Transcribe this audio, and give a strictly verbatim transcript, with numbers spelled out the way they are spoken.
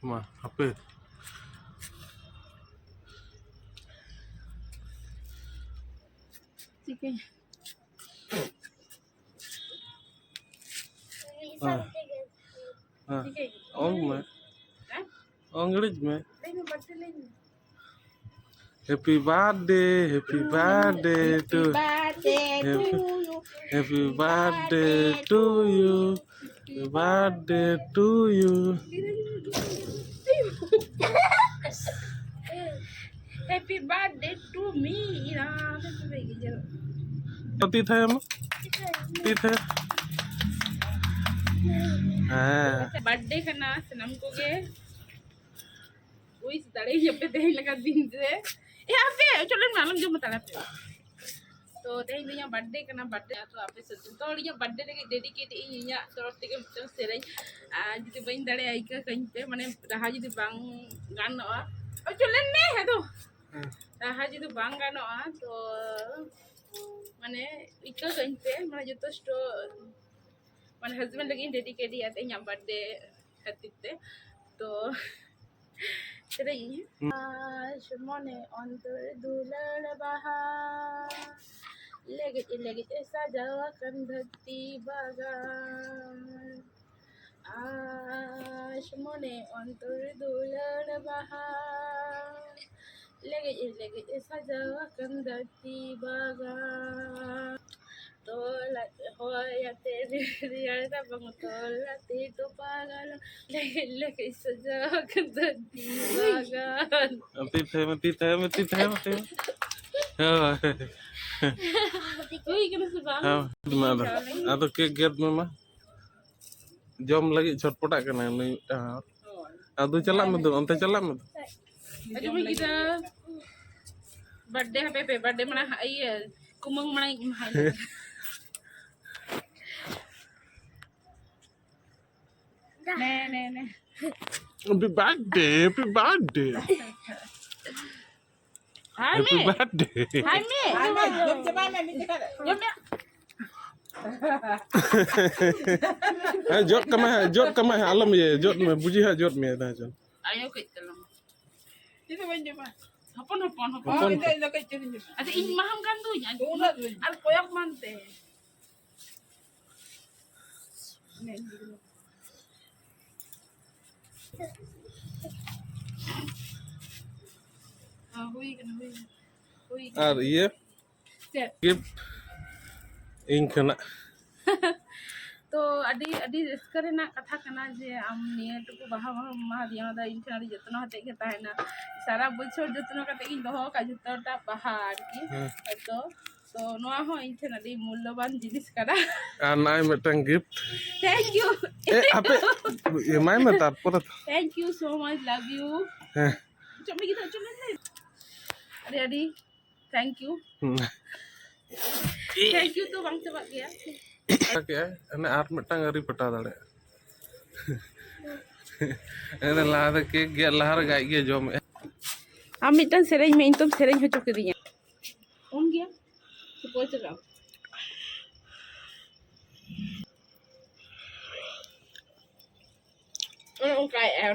ᱢᱟ ᱦᱟᱯᱮ᱾ ᱪᱤᱠᱟᱹ? ᱦᱮᱸ᱾ ᱦᱮᱸ᱾ ᱚᱝ ᱢᱮ᱾ ᱦᱮᱸ? ᱚᱝ ᱤᱲᱤᱡ ᱢᱮ᱾ ᱞᱟᱹᱭ ᱢᱮ, birthday ᱞᱟᱹᱭ ᱢᱮ᱾ Happy birthday, happy birthday to, happy birthday to you. Happy birthday to you. Happy birthday to you. Happy birthday to me. ᱛᱤ ᱛᱷᱟᱭ ᱢᱟ᱾ ᱛᱤ ᱛᱷᱟᱭ᱾ ᱦᱮᱸ᱾ Birthday ᱠᱟᱱᱟ, ᱥᱟᱱᱟᱢ ᱠᱚᱜᱮ wish ᱫᱟᱲᱮᱭᱟᱹᱧᱟᱹᱯᱮ ᱛᱮᱦᱮᱧ ᱞᱮᱠᱟ ᱫᱤᱱ ᱨᱮ᱾ ᱮ, ᱟᱯᱮ ᱚᱪᱚᱜ ᱞᱮᱱ ᱢᱮ, ᱟᱞᱚᱢ ᱡᱚᱢ ᱦᱟᱛᱟᱲᱟ ᱯᱮ᱾ ᱛᱚ, ᱛᱮᱦᱮᱧ ᱫᱚ ᱤᱧᱟᱹᱜ birthday ᱠᱟᱱᱟ, birthday᱾ ᱛᱚ, ᱟᱯᱮ ᱥᱮᱫ ᱡᱚᱛᱚ ᱦᱚᱲ ᱤᱧᱟᱹᱜ birthday ᱞᱟᱹᱜᱤᱫ dedicate ᱤᱧ ᱤᱧᱟᱹᱜ ᱛᱚᱨᱚᱯ ᱛᱮᱜᱮ ᱢᱤᱫᱴᱟᱝ ᱥᱮᱨᱮᱧ᱾ ᱟᱨ ᱡᱩᱫᱤ ᱵᱟᱹᱧ ᱫᱟᱲᱮᱭᱟᱜᱼᱟ, ᱤᱠᱟᱹ ᱠᱟᱹᱧ ᱯᱮ, ᱢᱟᱱᱮ, ᱨᱟᱦᱟ ᱡᱩᱫᱤ ᱵᱟᱝ ᱜᱟᱱᱚᱜᱼᱟ, ᱚᱪᱚᱜ ᱞᱮᱱ ᱢᱮ, ᱟᱫᱚ᱾ ᱦᱮᱸ᱾ ᱨᱟᱦᱟ ᱡᱩᱫᱤ ᱵᱟᱝ ᱜᱟᱱᱚᱜᱼᱟ, ᱛᱚ, ᱢᱟᱱᱮ, ᱤᱠᱟᱹ ᱠᱟᱹᱧ ᱯᱮ, ᱢᱟᱱᱮ, ᱡᱚᱛᱷᱮᱥᱴᱚ, ᱢᱟᱱᱮ, husband ᱞᱟᱹᱜᱤᱫ ᱤᱧ dedicate ᱮᱭᱟ ᱛᱮᱦᱮᱧᱟᱜ birthday ᱠᱷᱟᱹᱛᱤᱨ ᱛᱮ᱾ ᱛᱚ, ᱥᱮᱨᱮᱧ ᱤᱧ᱾ ᱦᱩᱸ᱾ ᱟᱸᱥ ᱢᱚᱱᱮ ᱚᱱᱛᱚᱨ ᱫᱩᱞᱟᱹᱲ ᱵᱟᱦᱟ, ᱞᱮᱜᱮᱡ ᱞᱮᱜᱮᱡ ᱮ ᱥᱟᱡᱟᱣ ᱟᱠᱟᱱ ᱫᱷᱟᱹᱨᱛᱤ ᱵᱟᱜᱟᱱ᱾ ᱟᱸᱥ ᱢᱚᱱᱮ ᱚᱱᱛᱚᱨ ᱫᱩᱞᱟᱹᱲ ᱵᱟᱦᱟ, ᱞᱮᱜᱮᱡ ᱞᱮᱜᱮᱡ ᱮ ᱥᱟᱡᱟᱣ ᱟᱠᱟᱱ ᱫᱷᱟᱹᱨᱛᱤ ᱵᱟᱜᱟᱱ᱾ ᱛᱚᱞ ᱟᱛᱮ ᱦᱚᱭ ᱟᱛᱮ ᱨᱮᱭᱟᱲ ᱨᱟᱵᱟᱝ, ᱛᱚᱞ ᱟᱛᱮ ᱛᱚᱯᱟ ᱜᱟᱞᱟᱝ, ᱞᱮᱜᱮᱡ ᱞᱮᱜᱮᱡ ᱥᱟᱡᱟᱣ ᱟᱠᱟᱱ ᱫᱷᱟᱹᱨᱛᱤ ᱵᱟᱜᱟᱱ᱾ ᱛᱤ ᱛᱷᱟᱭᱚ ᱢᱮ, ᱛᱤ ᱛᱷᱟᱭᱚ ᱢᱮ, ᱛᱤ ᱛᱷᱟᱭᱚ ᱢᱮ, ᱛᱤ ᱛᱷᱟᱭᱚ ᱢᱮ᱾ ᱦᱳᱭ᱾ ᱦᱩᱭ ᱠᱟᱱᱟ ᱥᱮ ᱵᱟᱝ? ᱦᱮᱸ, ᱢᱟ ᱟᱫᱚ, ᱟᱫᱚ cake ᱜᱮᱫ ᱢᱮ ᱢᱟ᱾ ᱡᱚᱢ ᱞᱟᱹᱜᱤᱫ ᱪᱷᱚᱴᱯᱚᱴᱟᱜ ᱠᱟᱱᱟᱭ ᱱᱩᱭ ᱢᱤᱫᱴᱟᱝ ᱦᱚᱲ᱾ ᱟᱫᱚ ᱪᱟᱞᱟᱜ ᱢᱮ ᱫᱩ, ᱚᱱᱛᱮ ᱪᱟᱞᱟᱜ ᱢᱮ ᱫᱩ᱾ ᱟᱸᱡᱚᱢ ᱜᱤᱫᱽᱨᱟᱹ, birthday ᱦᱟᱯᱮ ᱯᱮ, birthday ᱢᱟᱲᱟᱝ ᱦᱟ-, ᱤᱭᱟᱹ, ᱠᱩᱢᱟᱹᱝ ᱢᱟᱲᱟᱝ ᱤᱧ ᱮᱢᱟᱦᱟᱭ ᱞᱮᱜᱮ᱾ ᱱᱮ, ᱱᱮ, ᱱᱮ᱾ Happy birthday, happy birthday. ᱦᱟᱭ ᱢᱮ᱾ Happy birthday. ᱦᱟᱭ ᱢᱮ᱾ ᱦᱟᱭ ᱢᱮ, ᱡᱚᱢ ᱪᱟᱵᱟᱭ ᱢᱮ, ᱢᱤᱫ ᱡᱚᱠᱷᱟ ᱨᱮ᱾ ᱡᱚᱢ ᱢᱮ᱾ ᱦᱮᱸ, ᱡᱚᱫ ᱠᱟᱢᱟᱭ ᱦᱟᱸᱜ, ᱡᱚᱫ ᱠᱟᱢᱟᱭ ᱦᱟᱸᱜ, ᱟᱞᱚᱢ ᱤᱭᱟᱹᱭᱟ, ᱡᱚᱫ ᱢᱮ, ᱵᱩᱡᱷᱤ ᱦᱟᱸᱜ, ᱡᱚᱫ ᱢᱮ, ᱫᱟ ᱪᱚᱱ᱾ ᱟᱭᱳ ᱠᱟᱹᱡ ᱛᱟᱞᱟᱝ᱾ ᱤᱧ ᱫᱚ ᱵᱟᱹᱧ ᱡᱚᱢᱟ᱾ ᱦᱚᱯᱚᱱ, ᱦᱚᱯᱚᱱ, ᱦᱚᱯᱚᱱ᱾ ᱦᱚᱸ, ᱤᱧ ᱫᱚ, ᱤᱧ ᱫᱚ ᱠᱟᱹᱡ ᱪᱩᱞᱩᱝ ᱡᱚᱢᱟ᱾ ᱟᱪᱪᱷᱟ, ᱤᱧ ᱢᱟᱦᱟᱢ ᱠᱟᱱ ᱫᱩᱧ, ᱟᱨ ᱩᱱᱟᱹᱜ ᱫᱚ ᱵᱟᱹᱧ᱾ ᱟᱨ ᱠᱚᱭᱚᱜ ᱢᱟᱱᱛᱮ᱾ ᱦᱩᱭ ᱠᱟᱱᱟ, ᱦᱩᱭ ᱠᱟᱱᱟ, ᱦᱩᱭ ᱠᱟᱱᱟ᱾ ᱟᱨ ᱤᱭᱟᱹ? ᱪᱮᱫ? ᱜᱤᱯᱷᱴ ᱤᱧ ᱠᱷᱚᱱᱟᱜ᱾ ᱛᱚ ᱟᱹᱰᱤ, ᱟᱹᱰᱤ ᱨᱟᱹᱥᱠᱟᱹ ᱨᱮᱱᱟᱜ ᱠᱟᱛᱷᱟ ᱠᱟᱱᱟ ᱡᱮ ᱟᱢ ᱱᱤᱭᱟᱹ ᱴᱩᱠᱩ ᱵᱟᱦᱟ ᱵᱟᱦᱟᱢ ᱮᱢᱟᱫᱤᱧᱟ, ᱚᱱᱟ ᱫᱚ ᱤᱧ ᱴᱷᱮᱱ ᱟᱹᱰᱤ ᱡᱚᱛᱱᱚ ᱠᱟᱛᱮ ᱜᱮ ᱛᱟᱦᱮᱱᱟ᱾ ᱥᱟᱨᱟ ᱵᱚᱪᱷᱚᱨ ᱡᱚᱛᱱᱚ ᱠᱟᱛᱮ ᱜᱤᱧ ᱫᱚᱦᱚ ᱟᱠᱟᱫ ᱡᱚᱛᱚᱴᱟ ᱵᱟᱦᱟ ᱟᱨᱠᱤ᱾ ᱦᱮᱸ᱾ ᱦᱚᱭᱛᱚ, ᱛᱚ ᱱᱚᱣᱟ ᱦᱚᱸ ᱤᱧ ᱴᱷᱮᱱ ᱟᱹᱰᱤ ᱢᱩᱞᱞᱚᱵᱟᱱ ᱡᱤᱱᱤᱥ ᱠᱟᱱᱟ᱾ ᱟᱨ ᱱᱚᱜᱼᱚᱭ ᱢᱤᱫᱴᱟᱝ ᱜᱤᱯᱷᱴ᱾ Thank you᱾ ᱮ, ᱟᱯᱮ ᱮᱢᱟᱭ ᱢᱮ ᱛᱟᱨᱯᱚᱨᱮ ᱛᱚ᱾ Thank you so much, love you᱾ ᱦᱮᱸ᱾ ᱪᱚᱢ ᱞᱟᱹᱜᱤᱫ ᱫᱚ ᱪᱚᱢ ᱞᱟᱹᱜᱤᱫ᱾ ᱟᱹᱰᱤ ᱟᱹᱰᱤ thank you᱾ ᱦᱩᱸ᱾ Thank you ᱫᱚ ᱵᱟᱝ ᱪᱟᱵᱟᱜ ᱜᱮᱭᱟ᱾ ᱠᱮᱜᱼᱟᱭ, ᱚᱱᱮ ᱟᱨ ᱢᱤᱫᱴᱟᱝ ᱟᱹᱣᱨᱤ ᱯᱟᱴᱟᱣ ᱫᱟᱲᱮᱭᱟᱜᱼᱟ᱾ ᱮᱱᱮ ᱞᱟᱦᱟ ᱫᱚ ᱠᱮᱠ ᱜᱮᱫ ᱞᱟᱦᱟ ᱨᱮᱜᱮ ᱟᱡ ᱜᱮ ᱡᱚᱢᱮᱜᱼᱟ᱾ ᱟᱢ ᱢᱤᱫᱴᱟᱝ ᱥᱮᱨᱮᱧ ᱢᱮ, ᱤᱧ ᱛᱚᱢ ᱥᱮᱨᱮᱧ ᱦᱚᱪᱚ ᱠᱤᱫᱤᱧᱟ᱾ ᱚᱱ ᱜᱮᱭᱟ᱾ ᱪᱩᱯ ᱪᱟᱞᱟᱜ᱾ ᱚᱱᱮ ᱚᱱᱠᱟᱭᱮᱜᱼᱟᱭ, ᱚᱱᱮ